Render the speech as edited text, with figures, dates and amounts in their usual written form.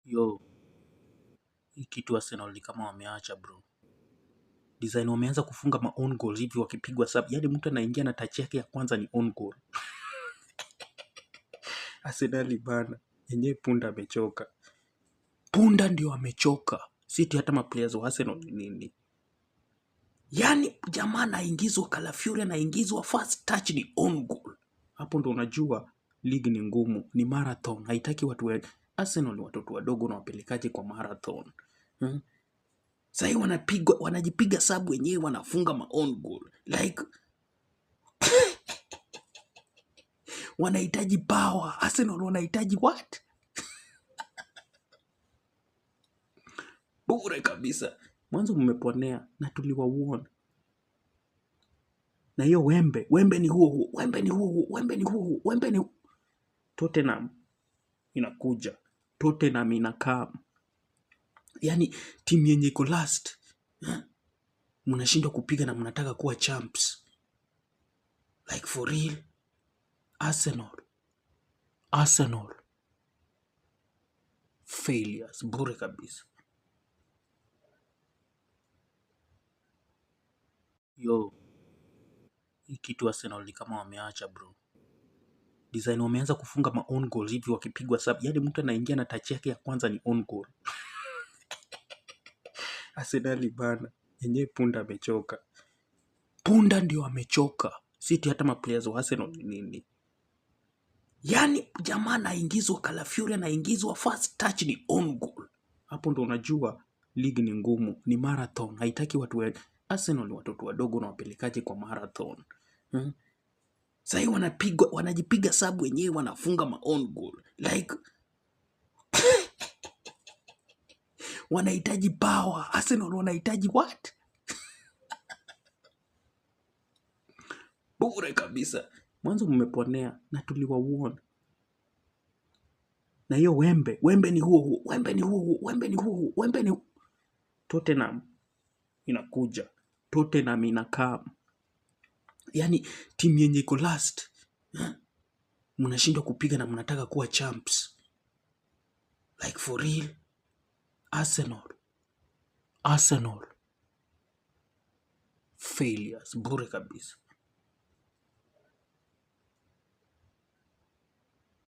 Yo, hii kitu Arsenal ni kama wameacha bro. Design wameanza kufunga ma own goals hivi wakipigwa sub. Yaani mtu anaingia na touch yake ya kwanza ni own goal. Arsenal bana, yenyewe punda amechoka. Punda ndio amechoka. Siti hata ma players wa Arsenal ni nini? Yaani jamaa anaingizwa, Calafiori anaingizwa, first touch ni own goal. Hapo ndo unajua league ni ngumu, ni marathon, haitaki watu wa Arsenal ni watoto wadogo na wapelekaje kwa marathon? Hmm? Sahii wanapigwa, wanajipiga sabu wenyewe, wanafunga ma own goal. Like wanahitaji power. Arsenal wanahitaji what? Bure kabisa. Mwanzo mmeponea na tuliwa warn. Na hiyo wembe, wembe ni huo huo, wembe ni huo huo, wembe ni huo huo, wembe ni Tottenham inakuja. Tottenham inakaa. Yaani timu yenye iko last. Mnashindwa kupiga na mnataka kuwa champs. Like for real. Arsenal. Arsenal. Failures. Bure kabisa. Yo, hii kitu Arsenal ni kama wameacha bro. Design wameanza kufunga ma own goals hivi wakipigwa sub. Yaani mtu anaingia na touch yake ya kwanza ni own goal. Arsenal bana, yenyewe punda amechoka. Punda ndio amechoka. Siti hata ma players wa Arsenal ni nini? Yaani jamaa anaingizwa, Calafiori anaingizwa, first touch ni own goal. Hapo ndo unajua league ni ngumu, ni marathon, haitaki watu wa Arsenal ni watoto wadogo na wapelekaje kwa marathon? Hmm? Sahii wanapigwa, wanajipiga sabu wenyewe, wanafunga ma own goal. Like wanahitaji power. Arsenal wanahitaji what? Bure kabisa. Mwanzo mmeponea na tuliwa warn. Na hiyo wembe, wembe ni huo huo, wembe ni huo huo, wembe ni huo huo, wembe ni Tottenham inakuja. Tottenham inakaa. Yaani timu yenye iko last. Mnashindwa kupiga na mnataka kuwa champs. Like for real. Arsenal. Arsenal. Failures. Bure kabisa.